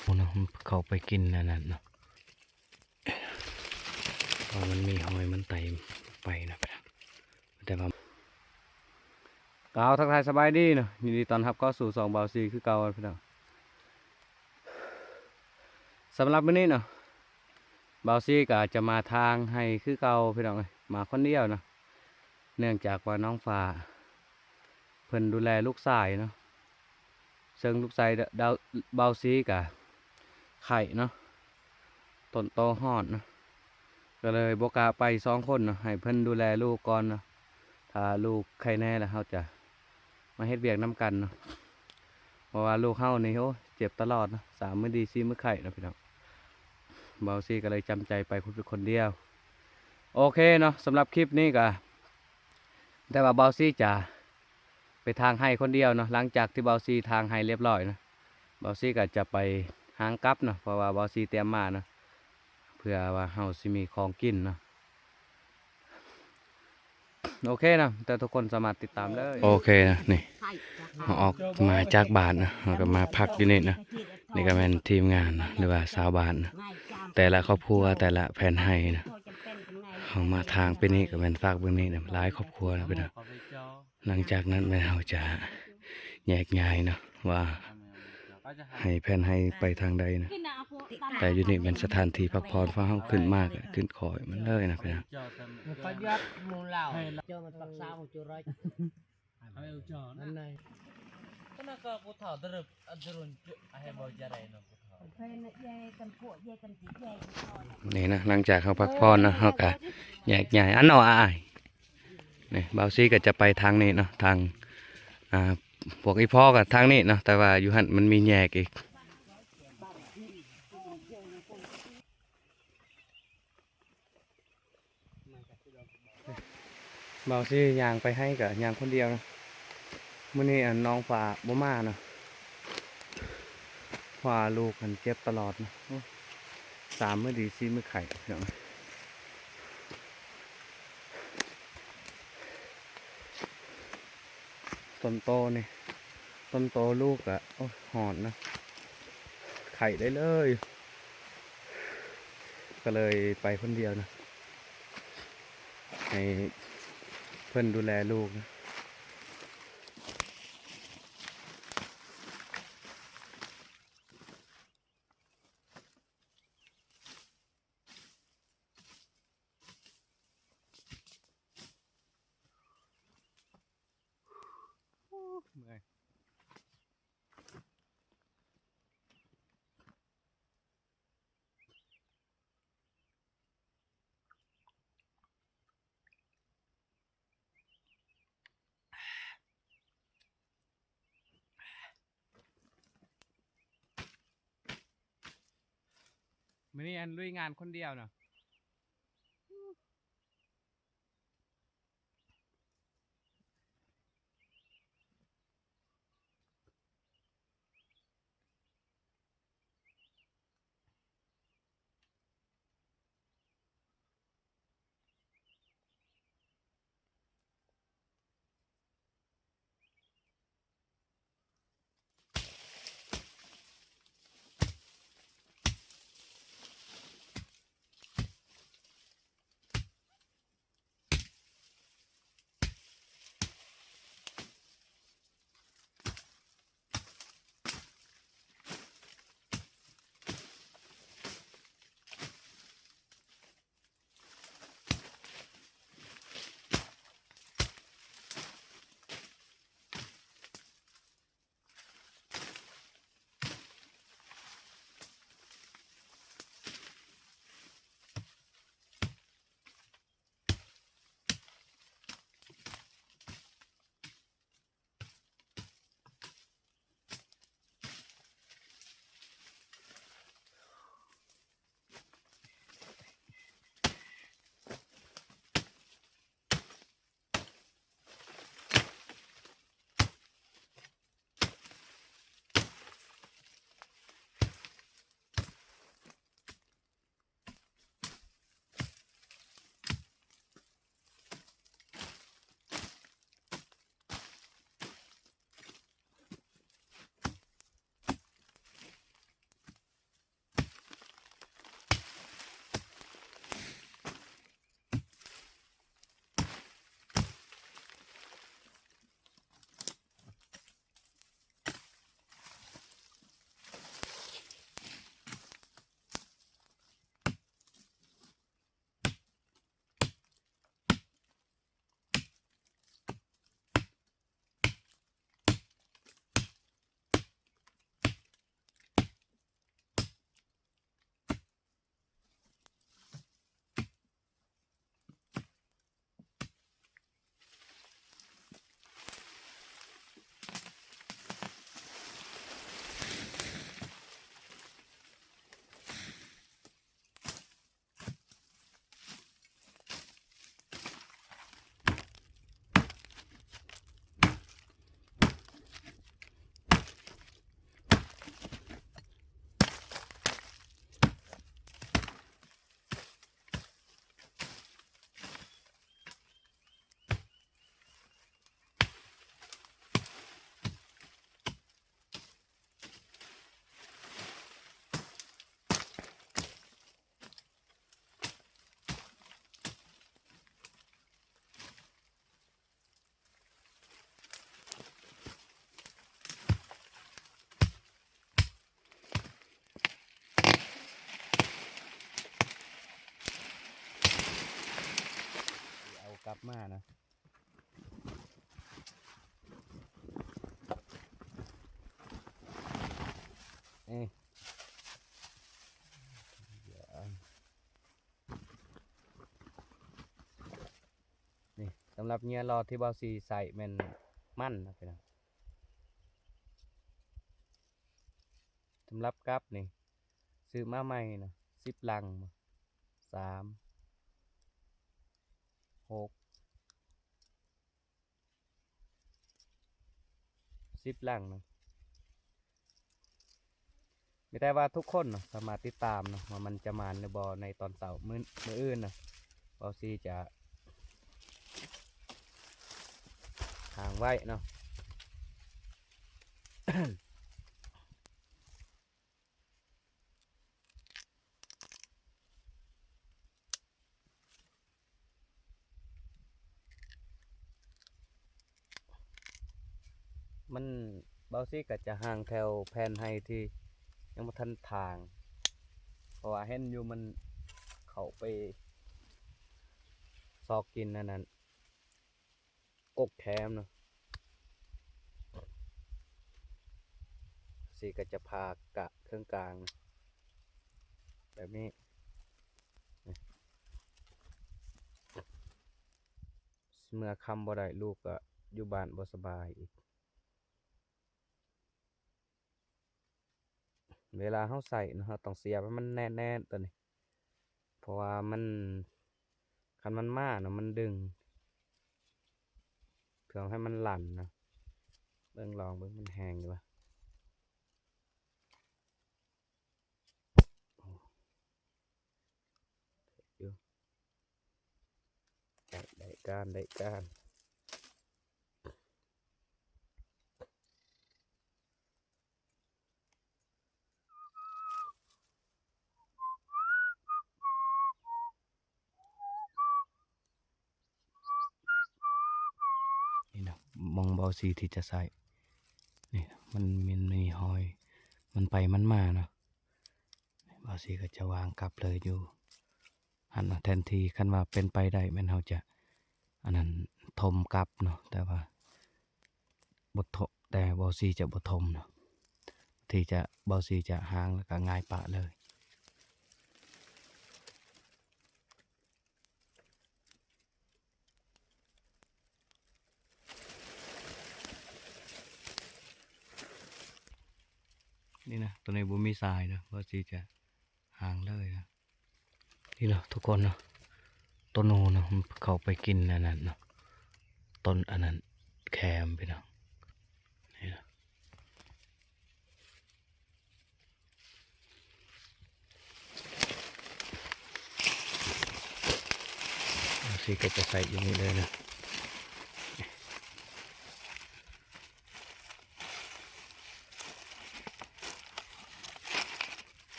ໂອ້ເນາະ ເຂົ້າໄປກິນອັນນັ້ນເນາະ ເພາະມັນມີຫອຍມັນໄຕ່ໄປນະ ແຕ່ວ່າ ກ່າວທັກທາຍສະບາຍດີເນາະ ຍິນດີຕ້ອນຮັບເຂົ້າສູ່ຊ່ອງບ່າວຊີຄືເກົ່າພີ່ນ້ອງ. ສຳລັບມື້ນີ້ເນາະ ບ່າວຊີກໍຈະມາທາງໄຮ່ຄືເກົ່າພີ່ນ້ອງເອີຍ ມາຄົນດຽວເນາະ ເນື່ອງຈາກວ່ານ້ອງຟ້າເພິ່ນດູແລລູກຊາຍເນາະ ເຊິ່ງລູກຊາຍ ດ- ດ- ບ່າວຊີກໍໄຂ້ເນາະ ຕົ້ນໂຕຮ້ອນເນາະ ກໍເລີຍບໍ່ກ້າໄປສອງຄົນເນາະ ໃຫ້ເພິ່ນດູແລລູກກ່ອນເນາະ ຖ້າລູກໄຂ້ແນ່ແລ້ວເຮົາຈະມາເຮັດວຽກນຳກັນເນາະ ເພາະວ່າລູກເຮົານີ້ ໂອ້ ເຈັບຕະຫຼອດເນາະ ສາມມື້ດີສີ່ມື້ໄຂ້ເນາະພີ່ນ້ອງ. ບ່າວຊີກໍເລີຍຈຳໃຈໄປຄົນ ຄົນດຽວ. ໂອເຄເນາະ ສຳລັບຄລິບນີ້ກໍ ແຕ່ວ່າບ່າວຊີຈະໄປທາງໄຮ່ຄົນດຽວເນາະ ຫຼັງຈາກທີ່ບ່າວຊີທາງໄຮ່ລຽບຮ້ອຍເນາະ ບ່າວຊີກໍຈະໄປຫາງກັບເນາະ ເພາະວ່າບ່າວຊີຕຽມມາເນາະ ເພື່ອວ່າເຮົາຊິມີຂອງກິນເນາະ. ໂອເຄເນາະ ແຕ່ທຸກຄົນສາມາດຕິດຕາມເລີຍ. ໂອເຄເນາະ ນີ້ ເຮົາອອກມາຈາກບ້ານເນາະ ເຮົາກໍມາພັກຢູ່ນີ້ເນາະ ນີ້ກໍແມ່ນທີມງານເນາະ ຫຼືວ່າຊາວບ້ານເນາະ ແຕ່ລະຄອບຄົວ ແຕ່ລະແຜ່ນໄຮ່ເນາະ ເຮົາມາທາງໄປນີ້ກໍແມ່ນຝາກເບິ່ງນີ້ເນາະ ຫຼາຍຄອບຄົວເນາະພີ່ນ້ອງ. ຫຼັງຈາກນັ້ນແມ່ນເຮົາຈະແຍກຍ້າຍເນາະ ວ່າໃຫ້ແຜ່ນໄຮ່ໄປທາງໃດເນາະ ແຕ່ຢູ່ນີ້ແມ່ນສະຖານທີ່ພັກຜ່ອນ ພວກເຮົາຂຶ້ນມາກໍຂຶ້ນຄອຍມັນເລີຍນະພີ່ນ້ອງ. ນີ້ນະ ຫຼັງຈາກເຮົາພັກຜ່ອນເນາະ ເຮົາກະແຍກຍ້າຍ ອັນເນາະອ້າຍ. ນີ້ ບ່າວຊີກໍຈະໄປທາງນີ້ເນາະ ທາງ ອ່າ ພວກອີ່ພໍ່ກໍທາງນີ້ເນາະ ແຕ່ວ່າຢູ່ຫັ້ນມັນມີແຍກອີກ. ບ່າວຊີຍ່າງໄປໄຮ່ກະຍ່າງຄົນດຽວນະ ມື້ນີ້ອັນນ້ອງຟ້າບໍ່ມານະ ເພາະວ່າລູກຫັ້ນເຈັບຕະຫຼອດນະ ໂອ້ ສາມມື້ດີສີ່ມື້ໄຂ້ພີ່ນ້ອງ. ຕົ້ນໂຕນີ້ ຕົ້ນໂຕລູກກະ ໂອ້ຍ ຮ້ອນນະ ໄຂ້ໄດ້ເລີຍ ກໍເລີຍໄປຄົນດຽວນະ ໃຫ້ເພິ່ນດູແລລູກນະ. ມື້ນີ້ອັນລຸຍງານຄົນດຽວເນາະ. ໂ ກັບມານະ ເອີ ນີ້ ສຳລັບເຫຍື່ອຫຼໍ່ທີ່ບ່າວສີໃຊ້ແມ່ນມັນນະພີ່ນ້ອງ. ສຳລັບກັບນີ້ ຊື້ມາໃໝ່ນະ ສິບລັງ ສາມ ຫົກ ສິບຫຼັງນະ. ມີແຕ່ວ່າທຸກຄົນເນາະ ສາມາດຕິດຕາມເນາະ ວ່າມັນຈະໝານຫຼືບໍ່ໃນຕອນເຊົ້າມື້ ມື້ອື່ນນະ. ບ່າວສີຈະຫາງໄວ້ເນາະ. ມັນ ບ່າວສີກໍຈະຫາງແຖວແຜ່ນໄຮ່ທີ່ຍັງບໍ່ທັນຖາງ ເພາະວ່າເຫັນຢູ່ມັນເຂົ້າໄປຊອກກິນອັນນັ້ນ ກົກແຄມເນາະ. ສີກໍຈະຜ່າກະເຄິ່ງກາງແບບນີ້. ເມື່ອຄ່ຳບໍ່ໄດ້ ລູກກໍຢູ່ບ້ານບໍ່ສະບາຍອີກ. ເວລາເຮົາໃສ່ເນາະ ເຮົາຕ້ອງສຽບໃຫ້ມັນແໜ້ນໆ ຕົວນີ້ ເພາະວ່າມັນ ຄັນມັນມາເນາະ ມັນດຶງເພື່ອໃຫ້ມັນຫຼັ່ນເນາະ. ເບິ່ງ ລອງເບິ່ງ ມັນແຮງຢູ່ບໍ່? ໂອ້ ໄດ້ ໄດ້ການ ໄດ້ການ. ນີ້ນະ ໝ່ອງບ່າວສີທີ່ຈະໃສ່ ນີ້ນະ ມັນ ມັນມີຮອຍ ມັນໄປມັນມາເນາະ. ບ່າວສີກໍຈະວາງກັບເລີຍຢູ່ຫັ້ນນະ ແທນທີ່ ຄັນວ່າເປັນໄປໄດ້ແມ່ນເຮົາຈະອັນນັ້ນຖົມກັບເນາະ ແຕ່ວ່າບໍ່ຖົມ ແຕ່ບ່າວສີຈະບໍ່ຖົມເນາະ ທີ່ຈະ ບ່າວສີຈະຫາງແລ້ວກໍຫງາຍປະເລີຍ. ນີ້ນະ ຕົວນີ້ບໍ່ມີສາຍເນາະ ບ່າວສີຈະຫາງເລີຍນະ. ນີ້ເນາະ ທຸກຄົນເນາະ ໂຕໜູເນາະ ມັນເຂົ້າໄປກິນອັນນັ້ນເນາະ ຕົ້ນອັນນັ້ນແຄມ ພີ່ນ້ອງ ນີ້ເນາະ. ສີກໍຈະໃສ່ຢູ່ນີ້ເລີຍນະ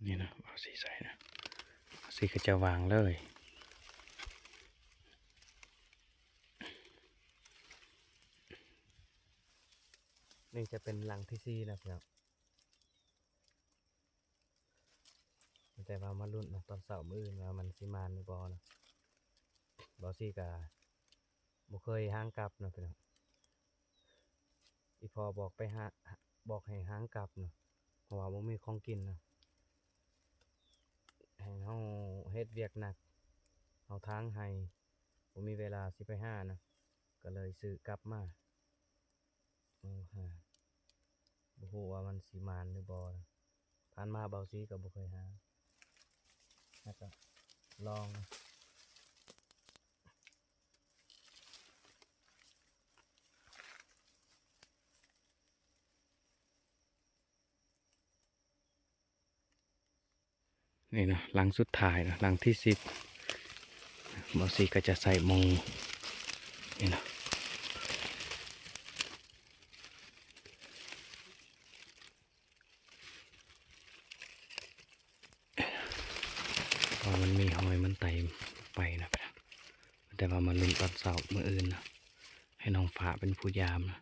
ນີ້ນະ ເອົາສີໃສ່ນະ ສີກໍຈະວາງເລີຍ. ນີ້ຈະເປັນຫຼັງທີສີ່ແລ້ວພີ່ນ້ອງ ແຕ່ວ່າມາລຸ້ນເນາະ ຕອນເຊົ້າມື້ອື່ນວ່າມັນຊິໝານຫຼືບໍ່ເນາະ. ບ່າວສີກະບໍ່ເຄີຍຫາງກັບເນາະພີ່ນ້ອງ ອີ່ພໍ່ບອກໄປຫາ ບອກໃຫ້ຫາງກັບເນາະ ເພາະວ່າບໍ່ມີຂອງກິນເນາະ ໃຫ້ເຮົາເຮັດວຽກໜັກ ເຮົາຖາງໄຮ່ ບໍ່ມີເວລາຊິໄປຫານະ ກໍເລີຍຊື້ກັບມາ. ໂອ້ ຫາ ບໍ່ຮູ້ວ່າມັນຊິໝານຫຼືບໍ່ນະ ຜ່ານມາບ່າວສີກໍບໍ່ເຄີຍຫາ ແລ້ວກໍລອງ. ນີ້ນະ ຫຼັງສຸດທ້າຍນະ ຫຼັງທີສິບ ບ່າວສີກໍຈະໃສ່ໝ່ອງນີ້ນະ ເພາະວ່າມັນມີຮອຍມັນໄຕໄປນະ ແຕ່ວ່າມາລຸ້ນຕອນເຊົ້າມື້ອື່ນນະ ໃຫ້ນ້ອງຟ້າເປັນຜູ້ຢາມນະ.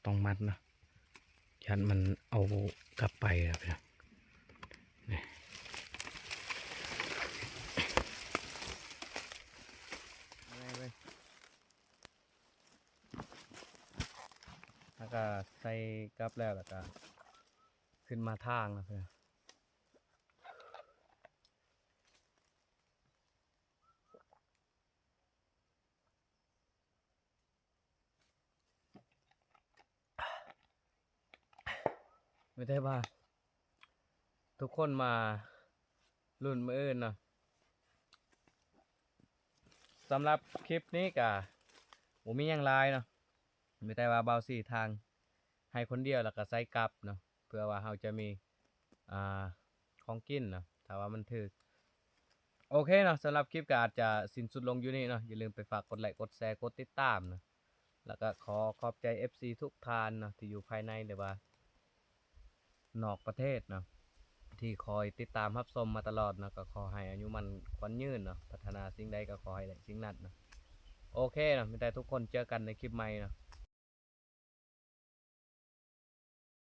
ຕ້ອງມັດເນາະ ຢ້ານມັນເອົາກັບໄປແລ້ວພີ່ນ້ອງ ນີ້ ກໍໃສ່ກັບແລ້ວ ແລ້ວກໍຂຶ້ນມາທາງເນາະ. ມີແຕ່ວ່າທຸກຄົນມາລຸ້ນມື້ອື່ນເນາະ. ສຳລັບຄລິບນີ້ກະບໍ່ມີຫຍັງຫຼາຍເນາະ, ມີແຕ່ວ່າບ່າວສີທາງໃຫ້ຄົນດຽວ ແລ້ວກະໃສ່ກັບເນາະ ເພື່ອວ່າເຮົາຈະມີ ອ່າ ຂອງກິນເນາະ ຖ້າວ່າມັນຖືກ. ໂອເຄເນາະ, ສຳລັບຄລິບກໍອາດຈະສິ້ນສຸດລົງຢູ່ນີ້ເນາະ. ຢ່າລືມໄປຝາກກົດໄລກ໌ ກົດແຊ ກົດຕິດຕາມເນາະ. ແລ້ວກໍຂໍຂອບໃຈເອັຟຊີທຸກທ່ານເນາະ ທີ່ຢູ່ພາຍໃນ ຫຼືວ່ານອກປະເທດເນາະ ທີ່ຄອຍຕິດຕາມຮັບຊົມມາຕະຫຼອດເນາະ. ກໍຂໍໃຫ້ອາຍຸໝັ້ນຂວັນຍືນເນາະ, ປາດຖະໜາສິ່ງໃດກໍຂໍໃຫ້ໄດ້ສິ່ງນັ້ນເນາະ. ໂອເຄເນາະ, ມີແຕ່ທຸກຄົນເຈີກັນໃນຄລິບໃໝ່ເນາະ.